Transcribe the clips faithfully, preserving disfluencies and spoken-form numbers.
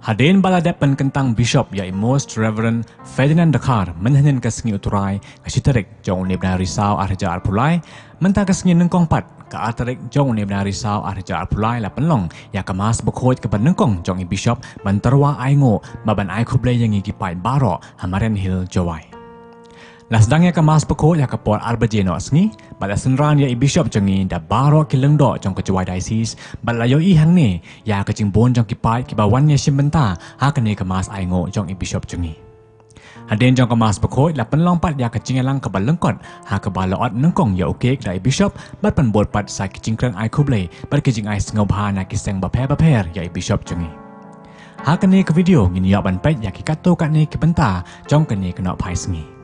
Hadien ba la dep pynkyntang Bishop ïa i Most Reverend Ferdinand Dkhar mynhynnin ka sngi U Trai, ka shi tarik jong une u bnai Risaw arhajar arphew lai, mynta ka sngi nyngkong pat ka ar tarik jong une u bnai Risaw arhajar arphew lai la pynlong ïa ka Mass bakhuid kaba nyngkong jong i Bishop ban tyrwa ainguh bad ban ai khublei ïa ngi ki paid baroh ha Marian Hill, Jowai. La sdang ïa ka Mass bakhuid ha ka por ar baje noh sngi, bad la synran ïa i Bishop jong ngi da baroh ki lyngdoh jong ka Jowai Diocese, bad la ïohi hangne ïa ka jingbun jong ki paid kiba wan ïashim bynta ha kane ka Mass ainguh jong i Bishop jong ngi. Hadien jong ka Mass bakhuid la pynlong pat ïa ka jingïalang kaba lyngkot, ha kaba la ot nyngkong ïa u cake da i Bishop, bad pynbud pat sa ki jingkren ai khublei bad ki jingai sngewbha na ki seng bapher bapher ïa i Bishop jong ngi. Ha kane ka video ngin ïoh ban peit ïa ki katto katne ki bynta jong kane ka nohphai sngi.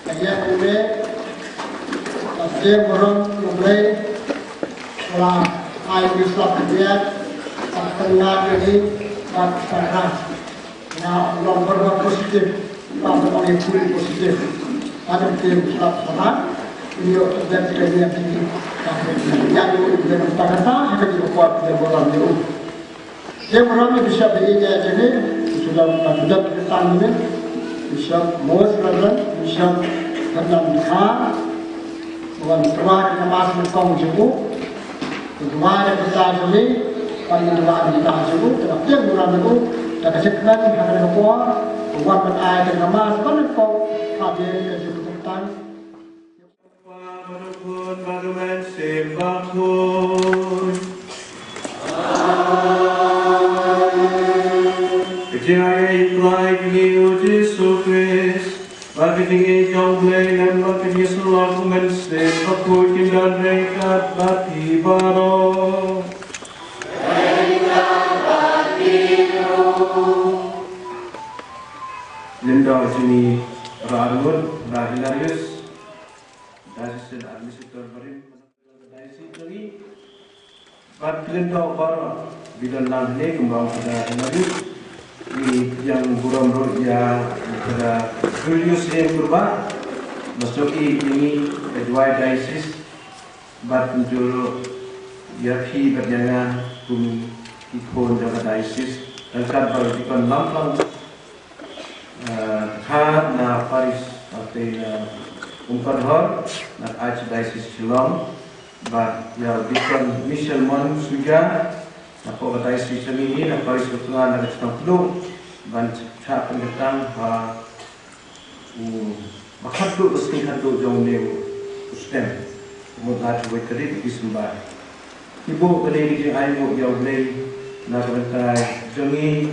Ka ïa u le, ka sdang burom u Blei, la ai u slap biang, ka tengah diri, ka tengah. Nga long burom positif, ba burom positif. Ada tim slap sana, ini untuk dan tidak dia tinggi. Yang itu dan kata-kata, kita juga kuat, dia burom dia. Te burom ïa u Bishop ba ïeit jong ngi, u Bishop ba ïeit jong ngi, Bishop Most Reverend, Bishop Ferdinand Dkhar, u wan tyrwa ïa ka Mass nyngkong jong u, u tyrwa ïa ka bynta jong ngi, u wan tyrwa ïa ka bynta jong u, te nga pdiang burom ïa u, da ka jingkmen ha kane ka por, u wan ban ai ïa ka Mass ba nyngkong, hadien ka jingpynkyntang. Bad u Khun bad u Mynsiem Bakhuid. Amen. Ka jingaiei U Trai jong ngi U Jisu Khrist, bad ka jingïeit jong U Blei Lem, bad ka jingïasyllok U Mynsiem Bakhuid, kin don ryngkat bad phi baroh. Lyngdoh jong ngi Bah Arngut, Bah Hilarius, Diocesan Administrator barim, Diocese jong ngi, bad ki lyngdoh baroh, ba don lang hangne kumba ong u Bah Hilarius, ngi pdiang burom ruh ïa u Bah Julius Siem Kurbah, ba snoh ïa ngi ka Jowai Diocese, bad pynjur ruh ïa phi bad ïa nga kum ki khun jong ka Diocese, ryngkat bad u Deacon Lamplang. Eh, kha na parish, ate na Umkadhor, na Archdiocese Shillong, bad ïa u Deacon Michel Mon Suja, na ka Diocese jong ngi, na parish Utnga, na ka Chnong Khadduh, ban cha pynkyntang ha u ba khatduh ka sngi khatduh jong une u snem, u mut nga, wei tarik December. Ngi buh kane ka jingainguh ïa U Blei na ka bynta jong ngi,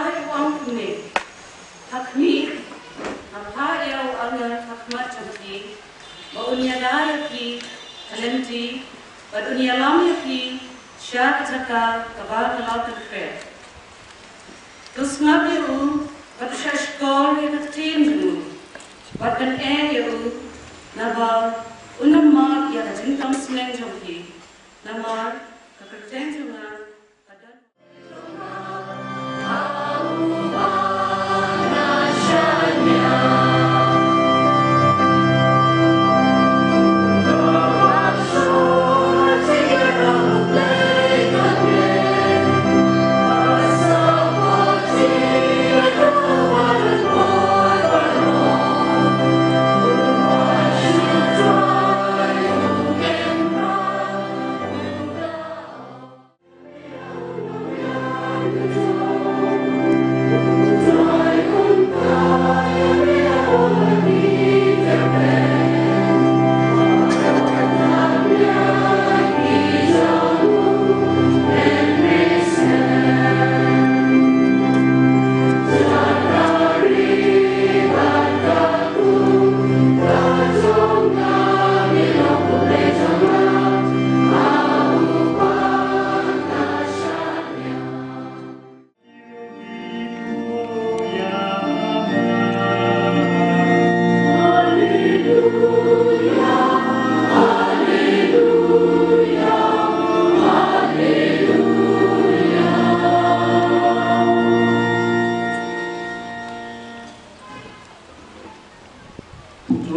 Trai u ong kumne: Ha khmih, nga phah ïa u angel ha khmat jong phi, ba un ïada ïa phi ha lynti, bad un ïalam ïa phi sha ka jaka kaba nga la pynkhreh. To sngap ïa u, bad to shahshkor ïa ka ktien jong u, bad ban ïeit ïa u, naba un ym mad ïa ka jingtong sneng jong phi, namar ka kyrteng jong nga ka don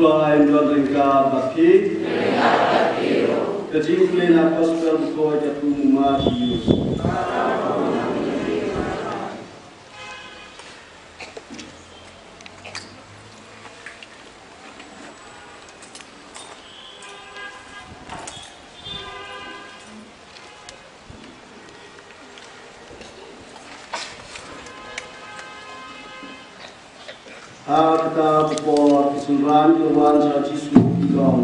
Ba ai don ryngkat bad phi. Ka jingpule na gospel bakhuid katkum u Mathaios. Ha kata ka por ki synran ki la wan sha u Jisu, ki ong,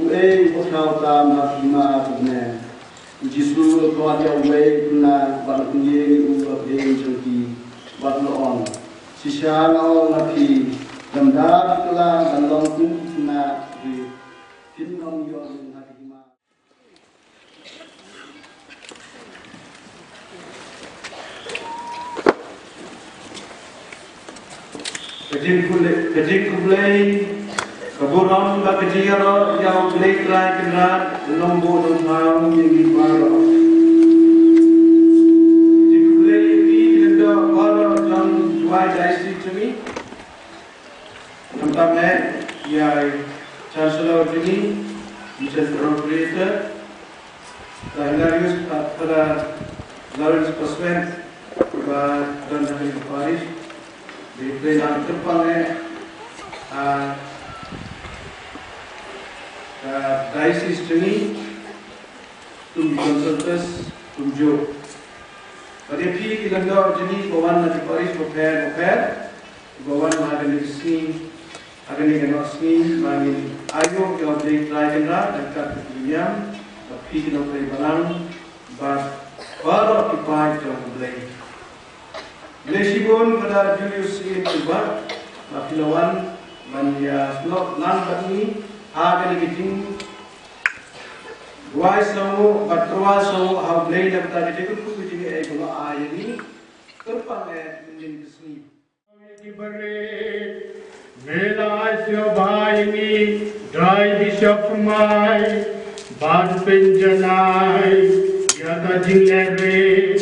"Uei uba khraw tam ha ki hima jong u bneng?" U Jisu u la khot ïa uwei u khynnah bad u la pynïeng ïa u ha pdeng jong ki bad u la ong, "Shisha nga ong ha phi, lymda phi kylla ban long kum ki khynnah rit, phin ym ïoh ha ki hima." Ka jingkhublei, ka jingkhublei ka burom bad ka jingïaroh ïa U Blei Trai Kynrad, u long bor don thaw ïa ngi baroh. Ka jingkhublei ïa phi ki lyngdoh baroh jong Jowai Diocese jong ngi. Khamtam eh ïa i Chancellor jong ngi, Mister Procurator, Dr. Hilarius, Father Lawrence Paswen, ba don ha kane ka parish. Dei pynang kyrpang eh, ah, ka diocese jong ngi, kum consultors, kumjuh. Bad ïa phi ki lyngdoh jong ngi ba wan na ki parish bapher bapher, ba wan ha kane ka sngi, ha kane ka nongsngi, ba ngin aïu ïa U Blei Trai Kynrad ryngkat bad ki niam, bad phi ki nongtrei balang, bad baroh ki paid jong U Blei. Khublei shibun Father Julius Syiem Syiemlieh, ba phi la wan ban ïa snoh lang bad ngi ha kane ka jingduwai sngewnguh bad tyrwa sngewnguh ha U Blei na ka bynta ka jingkyrkhu ka jingaiei ba u la ai ïa ngi. Kyrpang eh mynta ka sngi. Ki barit, me la ai sngewbha ïa ngi da i Bishop Thymmai ban pynjanai ïa ka jinglehrit,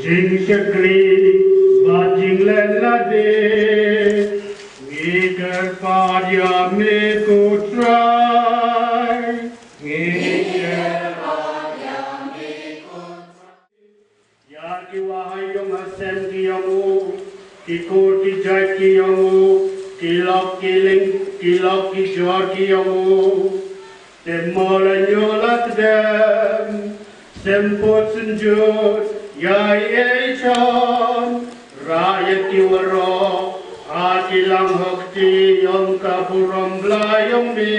jingshakri bad jingleh lade. Ngi kyrpad ïa me ko Trai. Ngi kyrpad ïa me ko Trai. Ïa ki wahai ïong hasem ki ïong u, ki kur ki jait ki ïong u, ki lok ki ling, ki lok ki jor ki ïong u. Te mo la ñiuh la kdem, symphut synjut ïa i Ei John, rah ïa ki waroh ha ki lang hok ti ïong ka burom Blei ïong me.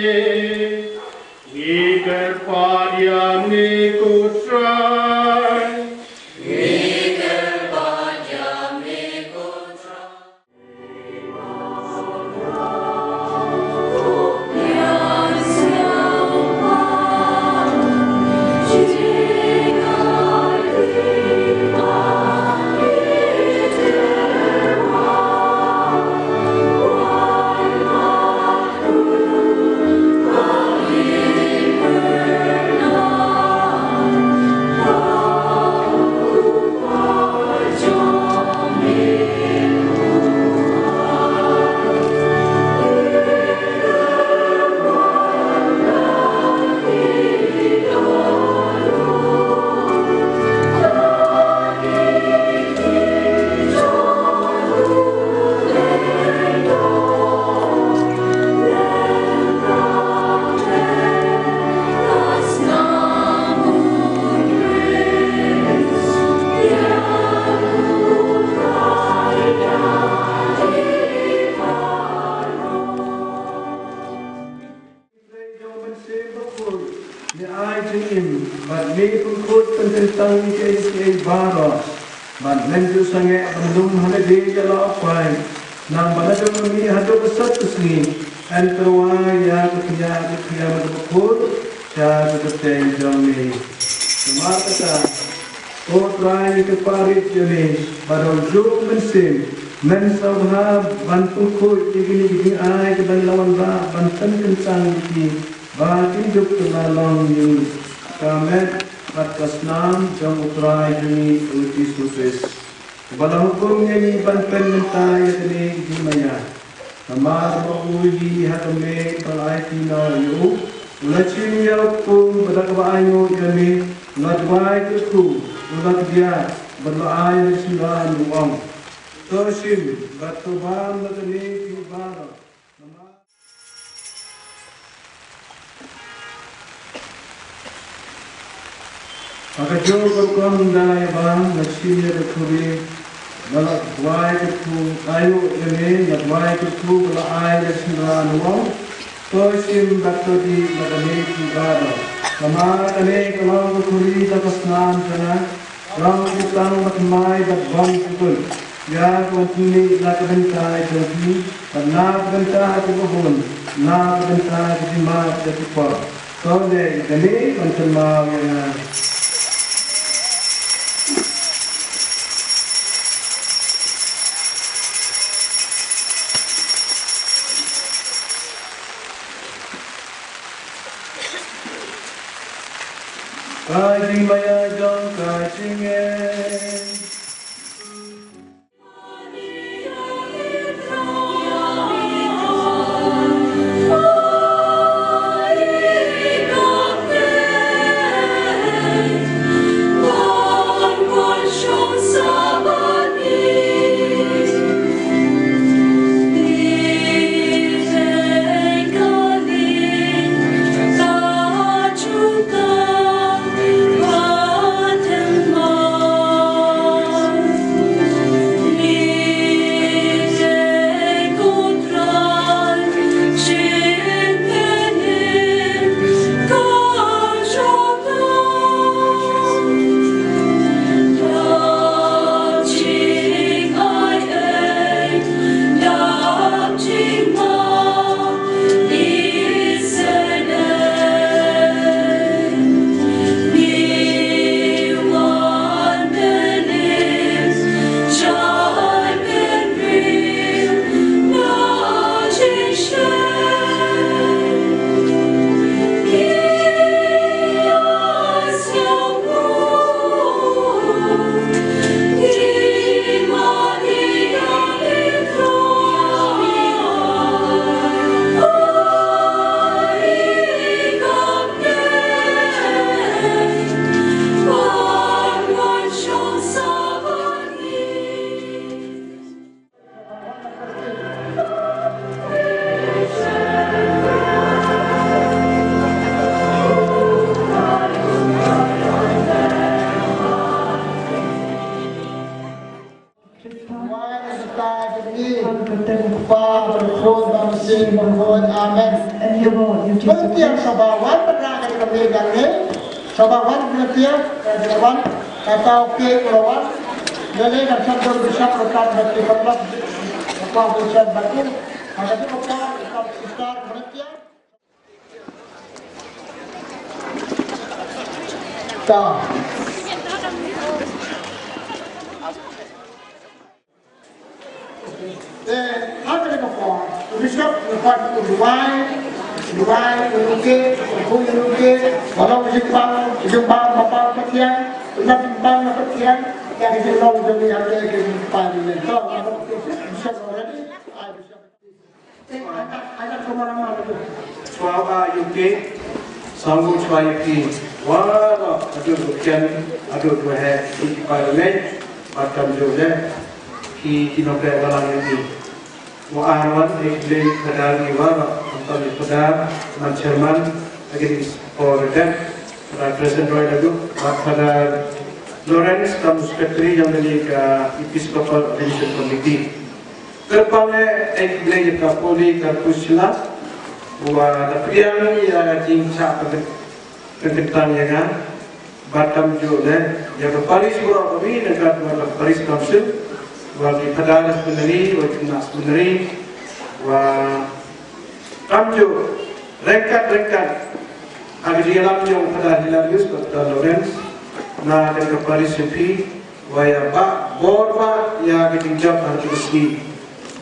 Ngi kyrpad ïa me ko Trai. Ngi kyrpad ïa me ko Trai. Trei jong u Mynsiem Bakhuid, me ai jingim bad me pynkhuid pynkyntang ïa kiei kiei baroh. Bad men ju sangeh ban lum ha lade ïa la u paid, nang ba na jong me haduh ka sat ka sngi. Yn tyrwa ïa ka khñiang ka khñiang ka bakhuid sha ka kyrteng jong me. Namar kata, ko Trai, ngi kyrpad rit ïa me ba da u juh u Mynsiem men sngewbha ban pynkhuid ïa kine ki jingai kiba ngi la wanrah ban pynkyntang ïa ki ba kin dup kylla long ïa ngi ka met bad ka snam jong u Trai jong ngi u Jisu Khrist, uba la hukum ïa ngi ban pynmynta ïa kine ki jingmaïa. Namar ba u ïohi ha ka mei ba la aiti noh ïa u, u la shim ïa u kpu, bad da kaba ainguh ïa me, u la duwai kyrkhu, u la kdiah, bad la ai ïa u shynrang, u ong: To shim bad to bam na kane phi baroh. Namar Ha kajuh ka rukom, da la ïa bam, la shim ïa ka khuri, la duwai kyrkhu, ainguh ïa me, la duwai kyrkhu, la ai ïa u shynrang, u ong: To shim bad to dih na kane phi baroh. Namar kane ka long ka khuri jong ka snam jong nga, ka long ka bteng bathymmai bad bymjukut, ïa kaban pynmih na ka bynta jong phi, bad na ka bynta jong ka bun, na ka bynta ka jingmap jong ki por. To leh ïa kane ban kynmaw ïa nga. Ka jingmaïa jong ka jingngeit. Amen. Volunteer, shuwa ban wan ban rah ïa ka kmie kane. Shuwa ban wan volunteer, ka dei ban, kata u Kate u la wan. Lele ka sap don bishop ka kan bad ki khamlas. Ka pa bishop bad u. Ka dei ka pa ka sister volunteer. Ta. Te ha kane ka por, u Bishop u kwah u duwai, duwai ïa u Kate, u khuid ïa u Kate, ba long ka jingbam, ka jingbam ba bam pathiang, ka jingbam na pathiang, ïa ka jinglong jong ngi ha kane ka jingpynpaw ïa u Bishop already, ai Bishop. Shuwa ba ïa u Kate, sngewbha shuwa ïa phi waroh, haduh dkhot, haduh dkhot, phi ki paidbah, bad kumjuh leh ki, ki nongtrei balang ïa phi. Nga ai wan ïa ki Blei Phadar ngi waroh, khamtam ïa u Phadar, man chairman, ïa kine ki por ïa ka, Phadar Preston Roy Ladup, bad Phadar Lawrence, kam secretary jong kane ka Episcopal Ordination Committee. Kyrpang eh, eh, Blei ïa ka Poli ka Priscilla, wa da pdiang ïa ka jingshah pynkyntang ïa nga, bad kumjuh leh ïa ka parish baroh kawei, na ka, wa ka parish council, wa ki Phadar seminary, wa ki khynnah seminary, wa kumjuh ryngkat ryngkat ha ka jingïalam jong Phadar Hilarius bad Phadar Lawrence, na ka parish jong phi, wa ïa ba bor ba ïa ka jingjop ha ka sngi.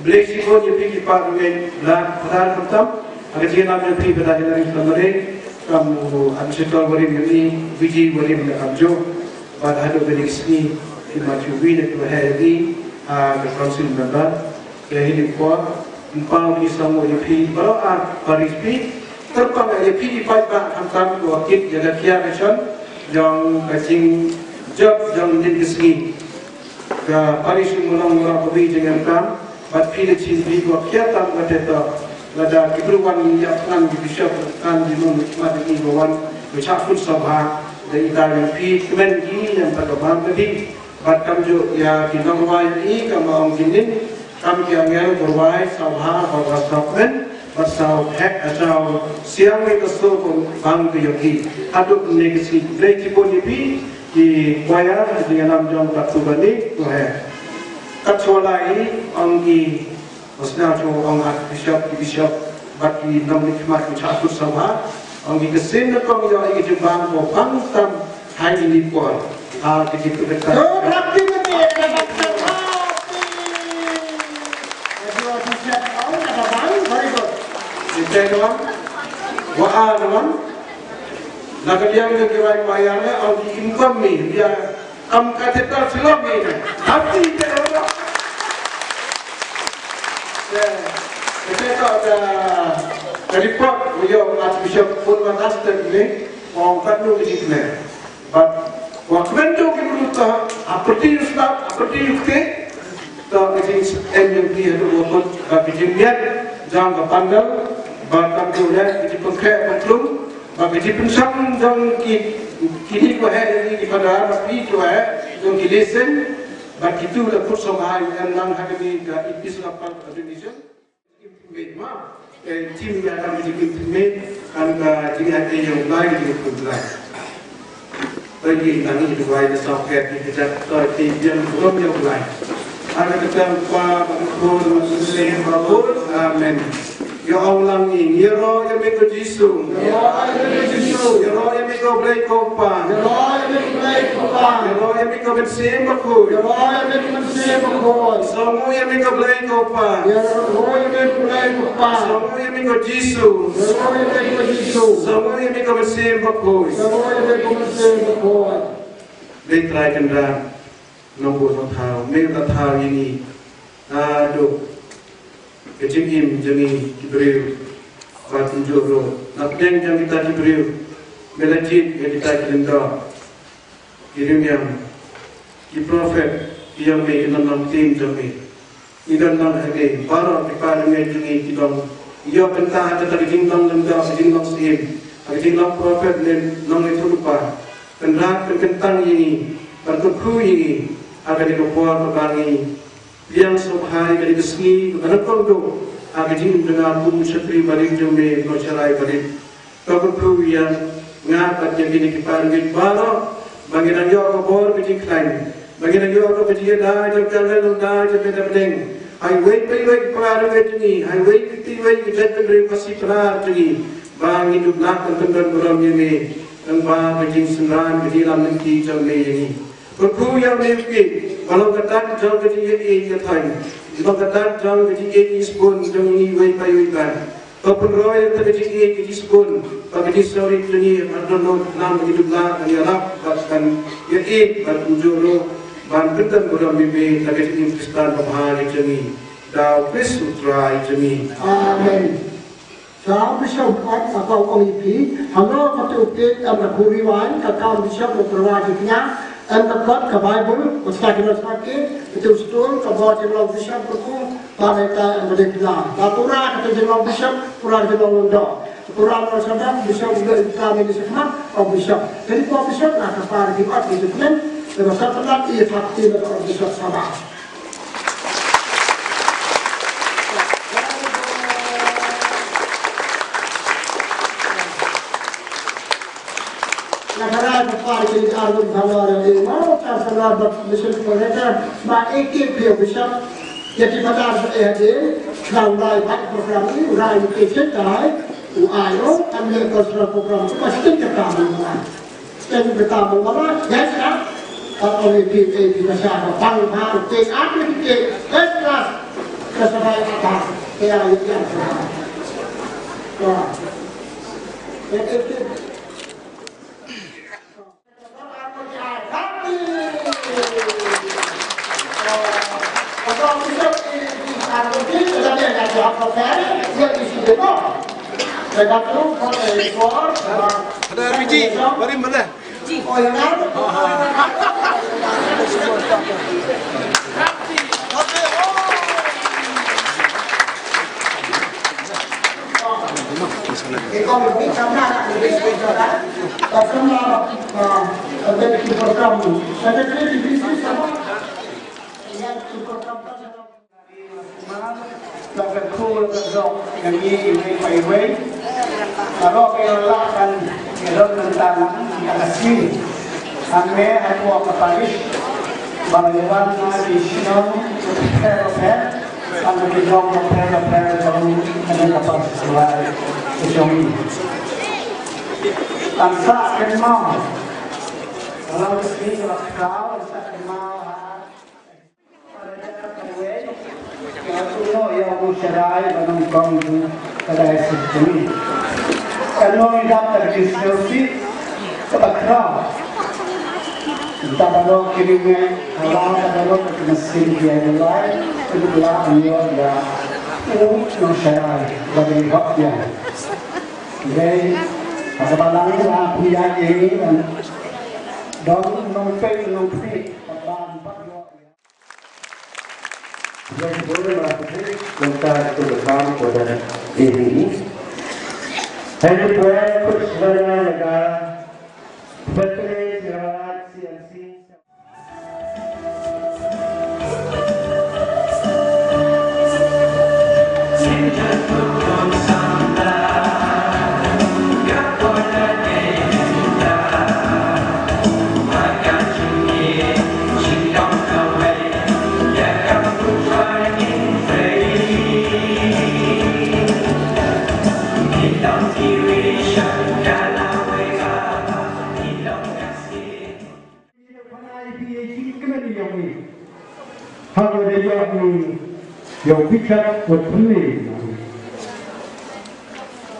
Blei shibun ïa phi ki paidbah, la Phadar khamtam, ha ka jingïalam jong phi Phadar Hilarius Lamare, kum u administrator barim ïa ngi, Viji barim ïa kumjuh, bad haduh kane ka sngi, ki Matthew Win, ki wa heh ïa ngi, ha ka council member, ïa kine ki por, Pynpaw ïa ki sawdong ïa phi baroh ar parish phi. Kyrpang ïa phi i paidbah khamtam ko kit ïa ka kiar ka shon jong ka jingjop jong nin ka sngi. Ka parish Mawlong baroh kawei jingem tam bad phi da shisien phi ko kiar tam ka te to. Lada ki briew wan ïa pyngan ki bishop kan di nong mat ïa ki ba wan ba chah kut sngewbha da ita ïa phi kmen ki ïa ta ka bam ka di. Bad kam ju ïa ki nongrwai i kam ong ki nin kam ki angel nongrwai saw ha ba ba saw pen ba saw hek a saw siang ni ka so ko bang ka yoki. Haduh ni ka si dei ki pun i pi ki choir di alam jong ka tu ba ni ko he. Kat so lai ong ki Hosna chu ong Archbishop, ki bishop, bad ki nongmihkhmat ki chah kut sngewbha. Ong ki ksing na kong ïoh ïa ki jubab mo pang tam hai ini por. Ha ki ki tu ka. Oh, rapi ni, rapi. Aduh, bishop, oh, ada bang, very good. Kita doang. Wa a doang. Na ka liang ka kirai payar ne, ong ki income ni, dia Kam cathedral Shillong ni kan. Hati ke orang. Ke ke ka ka report uyo Archbishop pun matas te ni ong kan nu di kene. But wa kmen tu ki mulu ta apriti ustad apriti yukte. Ta ke jing em yang di hadu wa pun ka ke jing niat jang ka pandal ba kan tu le ke jing pengkhe pengklung. Ba ka jingpynsang jong ki, kini ko he jong ki pada ba ki ko he jong ki lesen ba kitu la kut song ha ïa nang ha kani ka episcopal ordination. Wei ma eh tim ïa ka jingpynsang kan ka jingïaid ïa u Blai ka jingpynsang. Bagi nang i duwai na sawkhet i kejat toy ti biang burom ïa u Blai. Ana kata u Kpa bad u Khun bad u Mynsiem Bakhuid. Amen. Ïa ong lang ngi, ïaroh ïa me ko Jisu. Ïaroh ïa me ko Blei ko Pa. Ïaroh ïa me ko Mynsiem Bakhuid. Sawm ïa me ko Blei ko Pa. Sawm ïa me ko Jisu. Sawm ïa me ko Mynsiem Bakhuid. Dei Trai Kynrad, nongbuh nongthaw, me la thaw ïa ngi. Haduh ka jingim jong ngi ki briew. Bad kumjuh ruh na pdeng jong kita ki briew, me la jied ïa kita ki lyngdoh, ki riewniam, ki prophet, ki ïong me, ki nongïalam ktien jong me. Ngi don lang ha ngi baroh ki para ngi jong ngi ki dong. Ïoh bynta ha kata ka jinglong lyngdoh, ka jinglong syiem, ha ka jinglong prophet ne nongïathuhlypa. Kynrad pynkyntang ïa ngi, ban kyrkhu ïa ngi ha kane ka por kaba ngi pdiang sngewbha ïa kane ka sngi kaba nyngkong duh ha ka jingim jong nga kum u shakri barit jong me, u nongshakri barit. To kyrkhu ïa nga bad ïa kine ki para ngi baroh ba ngi dang ïoh ka bor ka jingkhlaiñ, ba ngi dang ïoh ka jingïada jong ka lei long da jong ka da bneng. Hai wei pei wei ki para ngi jong ngi, hai wei pei pei wei ki jaitbynriew Khasi para jong ngi, ba ngi dup lah ban pyndon burom ïa me. Nang ba ka jingsynran ka jingïalam lynti jong me ïa ngi. Kyrkhu ïa me u Blei ba long ka tat jong ka jingïeit ïa thaiñ, long ka tat jong ka jingïeit isbun jong ngi wei pa wei ban. Ba pynroi ïa ka jingïeit ka jingïeit isbun ba ka jingsngewrit jong ngi ha dohnud nam ka jingdum la ka ïalap bad kan ïa ïeit bad kumjuh ruh ban pyndon burom ïa me da ka jingim Khristan ba bha ïa jong ngi. Da u Khrist u Trai jong ngi. Amen. Sa bishop at ka ong ïa phi, hano ka tu pit am ka khuri wan ka kam bishop u perwa ji knya. Em ka kot ka Bible, ka sa ki nos ka ki, itu stul ka bor ki long bishop ka ku, pa ne ta em ka dek la. Ba pura ka tu jin long bishop, pura ka jin long londo. Pura ka sa dang bishop udah ka mi ni sekma, ka bishop. Jadi ka bishop na ka par ki ot ki jukmen, ka sa pelat i tak ti ka bishop sama. Na ka rai ka par ki ar gun thalar e ma ka salar ba mission ko reta ba ek ek phi bishop ya ki matar sa e hade khang rai ba program ni rai ni ke chetai u ayo am le ko sra program ko stin ka ta ma ma stin ka ta ma ma ya sa ba ko ni phi e phi ka sa ba pang ba ke at ni ke first class ka sa rai ka ta ya ya ya. Apa tadi? Dia isi dia. Saya dah terus pakai suara. Ada R P G, bari mele. Oh, ya kan? Ka kyrkhu ka jong ngi iwei pa iwei. Baroh ki la lah ban ïadon bynta lang ïa ka sngi. Hangne hapoh ka parish ba la ïa wan na ki shnong bapher bapher, na ki jong bapher bapher jong kane ka parish ka jong ngi. Tang sa kynmaw. Ka la ka sngi ka la khraw, tang sa kynmaw ha. Very good, Master. Kumta tu lekam pada diri. Hari tuan Kusmana Naga, Betul Sirat C M C.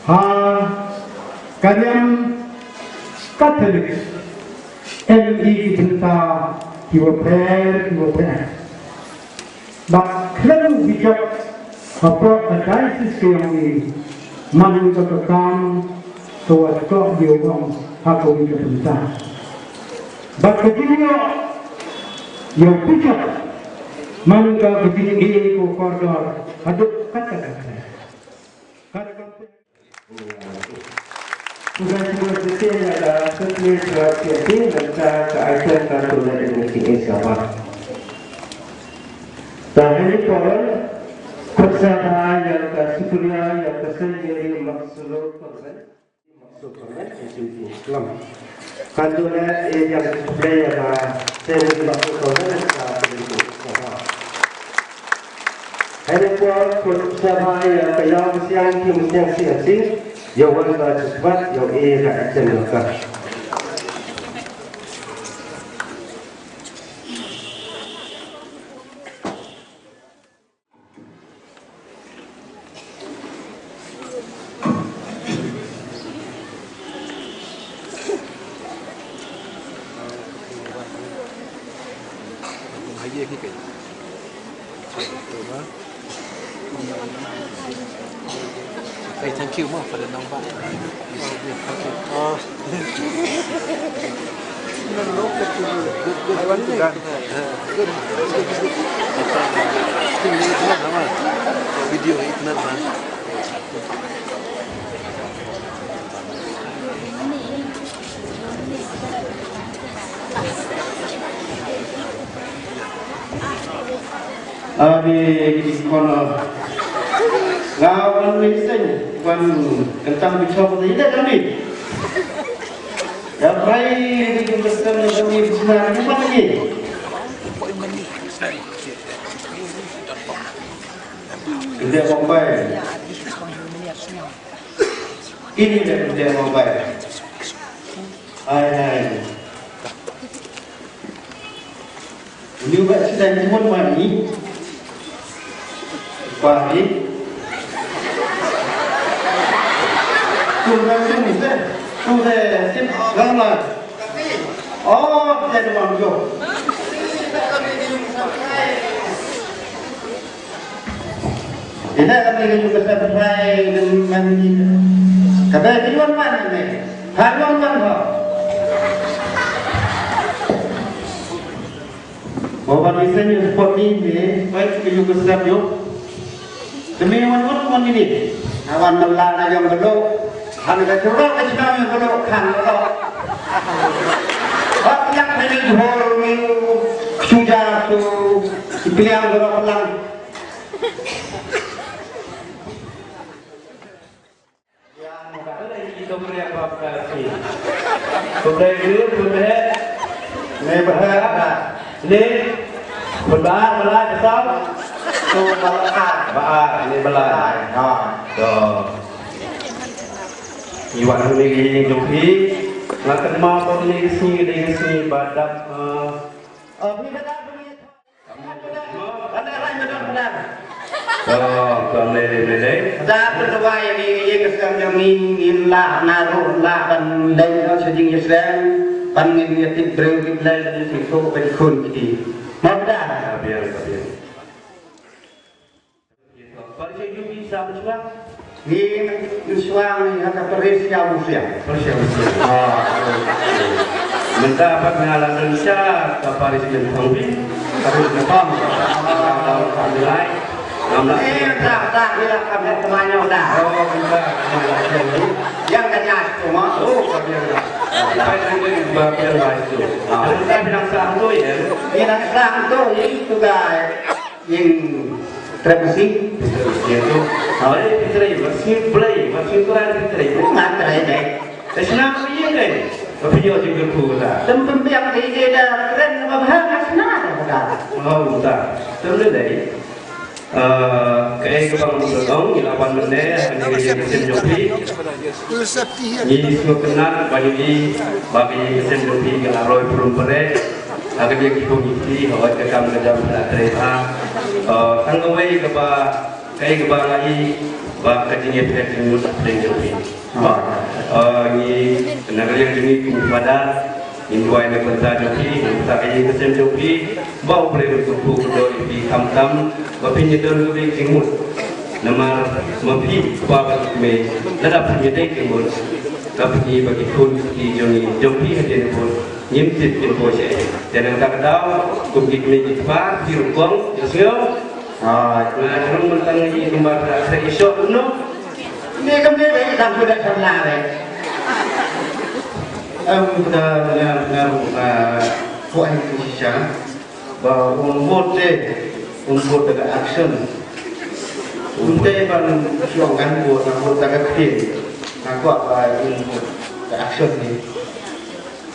Ha ka liang Katholik, em i ki bynta ki bapher ki bapher. Bad khlem u bishop hapoh ka diocese ka jong ngi, man ka ka kam ka wat koh ïa u ong ha kawei ka bynta. Bad ka jingïoh ïa u bishop man ka ka jingïoh ko kordor haduh katta katta. Katta katta. Tugan sibuk siti ïa ka Sutli Surat Siati, nangta ka item ka tulan ini ki esa ba. Tahini por, Persada ïa ka Sukuria ïa ka Sendiri Maksulu Korban. Maksulu Korban, isi isi. Lam. Kan tulan eh ïa ka Sukuria ïa ka Sendiri Maksulu Korban, ka Sendiri Maksulu Korban. Hynrei por, por sha ba ïa ka ïaw mynsiem ki mynsiem sing sing, ïa wan ba shisbat, ïa u e ka action ïa ka. Hey, thank you mo for the number. You said, yeah, thank you. Oh. Good, good. I want to dance. Good, good, good, good. Video, इतना dance. Abi ki kono. Nga wan ni seng, wan kentang bichop ni deh kami. Ya bai ni ki pesen ni kami bichna ni mana ni. Ini apa bai? Ini dia dia bai. Hai hai. Liu ba shi dang mon mani. Pari. Tu na tu ni se. Tu se sip gama. Oh, dia tu mang jo. Ina kami ka yu ka sep hai nang nang ni. Kata ki wan man ni. Hai wan man ho. Bawa ni sen yu sport ni ni. Hai ki yu ka sep yu. Demi wan wan wan ni. Awan mala na jong gelo. Han ka chura ka china yu gelo kan gelo. Hak yang ni jhor ni. Suja tu. Ipiliang gelo pelang. Ni ba ba ba ba ba ni ba. Ha. To. Iwan ni jong phi. Nga kynmaw ko ni sngi ni sngi ba dap. Dah bertuai ni ye kesem jong ni ngin lah naru lah ban leng no sejing yesem ban ngin ye tip breu tip leng ni situ ben khun kiti. Mau dah. Biar biar. Paris ïa u Yubi sa mynshwa. Ngi mynshwa ngi ha ka Paris ïa u Musia. Paris ïa u Musia. Ah. Mynta pat nga la don sha ka Paris mynta u Yubi. Paris mynta. Ah, alhamdulillah. Ngam lah. Eh, dah, dah, dia lah kami temannya dah. Oh, mynta. Yang tanya cuma. Oh, kami yang dah. Baik, baik, baik, baik, baik, baik. Ah. Mynta bilang satu ya. Bilang satu itu guys. Ïing trei masi. Ïa tu. Hoi, trei masi, blei, masi tu kan trei. Ngan trei dei. Te sna ko ïing dei. Ka phi ïoh jingkyrkhu ka ta. Tem pynbiang dei dei da kren ba bha ka sna da ka ta. Oh, ta. Tem dei dei. Eh, kaei kaba nga sngewthuh ong, ngi la wan mynne, ha kane ka ïing ka sem jong phi. Ngi sngewtynnat ba ngi, ba ka ïing ka sem jong phi ka la roi prum pyrshah. Ha ka ïing ki kum ki phi, hawai ka kam ka jam ka trei bha. Eh, tang kawei kaba, kaei kaba nga i, ba ka jingïapher jingmut hapdeng jong phi. Ba, eh, ngi, na ka liang jong ngi kum ki father, ngin duwai na ka bynta jong phi, na ka bynta ka ïing ka sem jong phi, ba U Blei un kyrkhu kyrdoh ïa phi kham kham, ba phin ïadon kawei ka jingmut. Namar ma phi kpa bad kmie, lada phin ïadei jingmut, ka phi ba ki khun ki jong ngi, jong phi hadien ka mut, ngim tip kin poi shaei. Te na kata ka daw, kum ki kmie ki kpa, phi rukom, ïa sngew. Hooid, nga jrong mynta ngi kumba ka trei i shok no. Ni kam ni ba i dang kuda samla re. Em, kuda nga nga nga ko ai ku shisha. Ba un vote te, un vote da ka action. Un te ban shu ong kan vote, nga vote da ka ktien. Nga kwah ba un vote da ka action ni.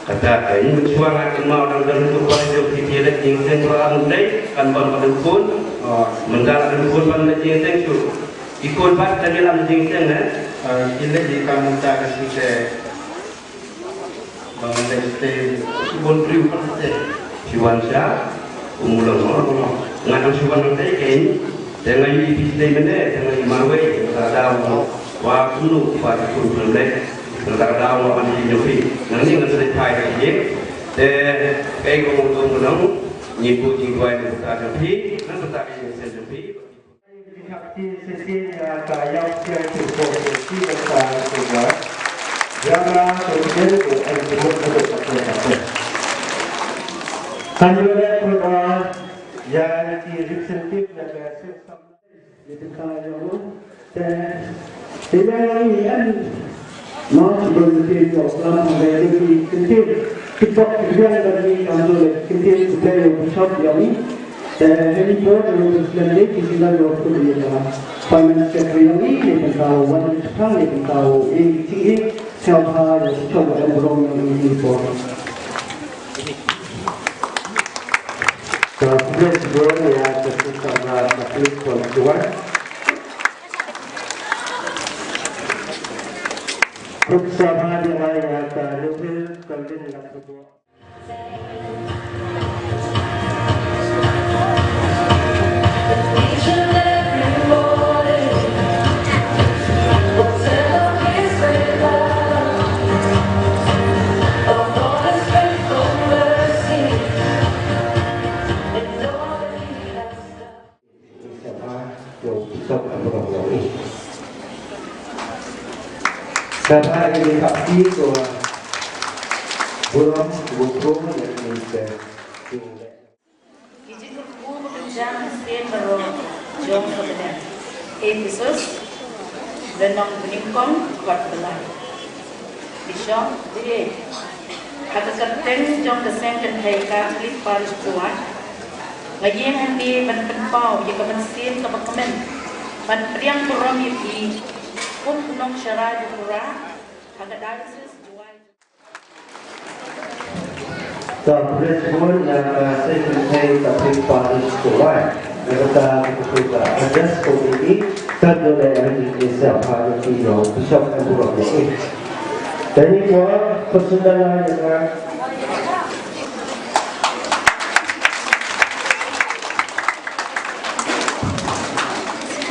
Kata ka ïing mynshwa nga kynmaw dang don tu ba jong ki leit jingseng ba ang dei kan ban ba don khun. Oh. Mynta la don khun ban leit jingseng shu. Ki khun pat ka lam jingseng eh. Ah, ki leit di ka mynta ka shu te. Ban leit te shu bon briew pat te. Shu wan sha. Kumulong. Nga dang shu wan te kein. Te nga ïohi phi sdei mynne, te nga ïohi marwei, te nga daw nga wa kumno ki pa ki khun pynleh, te nga daw nga wan ïa jong phi. Nangne ngan sa leit phai ha ïing. Te kaei kaba nga ong, ngi buh jingduwai na ka bynta jong phi, na ka bynta ka ïing ka sem jong phi. Ki khap ki shisien ïa ka ïaw ksiar ki por ki ki ka sa ka wa. Jam la ko ken ko ai ki bok ko ko ko. Kan ïoh leh ko ba ïa ki representative na ka state. Ïa kata ïa u te te ïa ngi em. Mo ki don ki ïoh lam ha ïa ki kyntien ki pok ki biang da ki kam don ki kyntien ki biang ïa u bishop ïa ngi. Te ha ni por te u President de ki sila ïa u kut ïa ka Finance Secretary ïa ngi, ïa ka wan ka ïa ka i ki ki sel ha ïa u bishop ïa u rong ïa ngi ni por. Ka President ïa ka State Samla Catholic College Dubai. Kut Sabha ïa ka Reverend Calvin Laksogo. Bishop Ambrose Longih. Sngewbha ïa ki khapti ko burom ko bukro ïa ki jingkyrkhu ba kynja mynsiem baroh jong ka bneng Ephesus, lynnong banyngkong, dkhot ba lai. Bishop, dei ha ka kyrteng jong ka Seng Kynthei Katholik Parish Kawai, nga ïeng hangne ban pynpaw ïa ka mynsiem kaba kmen ban pdiang burom ïa phi kum u nongshakri bakhraw ha ka diocese Jowai. Ka Presbyterian na ka Seng Kynthei Katholik Parish Kawai. Na kata ka khuslai ka address ko bini ka dole ri ni sa pha ni ki yo Bishop Ambrose Longih. Tani ko personal na ka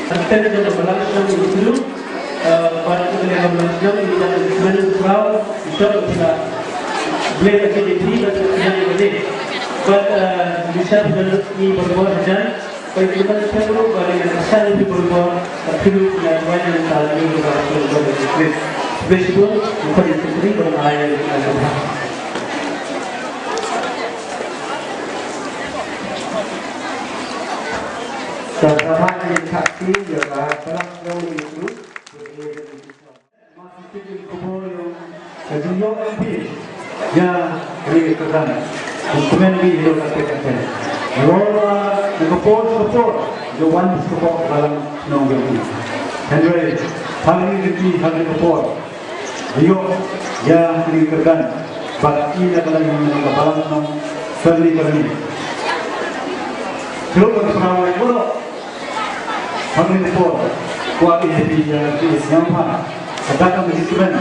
Thank you, Bishop. But, uh, Bishop, uh, Bishop, Ka sngewbha ïa ka kti ïa ka balang shnong ïa u. Ka jingïoh M P ïa ka ri ka kyrdan. Kmen bi ïa ka tek ka tek. Ïoh la ka por ka por ïoh wan ka por balang shnong ïa u. Hynrei ha ri ka ri ha ri ka por. Ïoh ïa ki kyrdan bad ki na ka lain ka balang nong kyrni kyrni. Khlem ka pynpaw ïa ka hangni por kwah ïa phi ïa ki sngewbha ka dak ka mesti kmen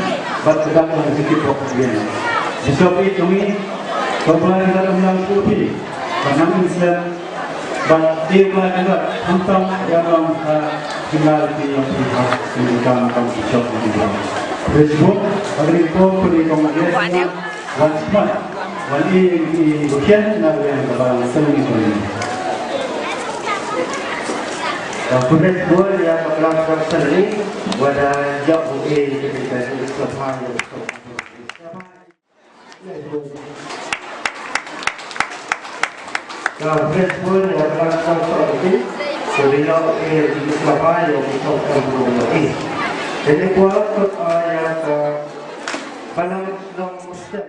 bad ka dak ka mesti kit bok bien. Bishop i kami ka pynpaw ïa ka lang ku phi ka nang insem. Bad ïa ka kynrad khamtam ïa ka long ka kynrad ki ïa ki ha ki kam kam ki chok ki ïa. Praise God, bad ri ko ko ri ko ma ïa wan smat wan ïa ki bukian na ïa ka ba sel ni ko ni. Ka praise God ïa ka plang ka sel ni wada ïa ko ïa ki ka ni so pha ïa so. Ka Brisbane ïa ka South East, ka Rio ïa ka Sabah ïa ka South East. Ini kuat ka ïa ka Balang Shnong Mustem.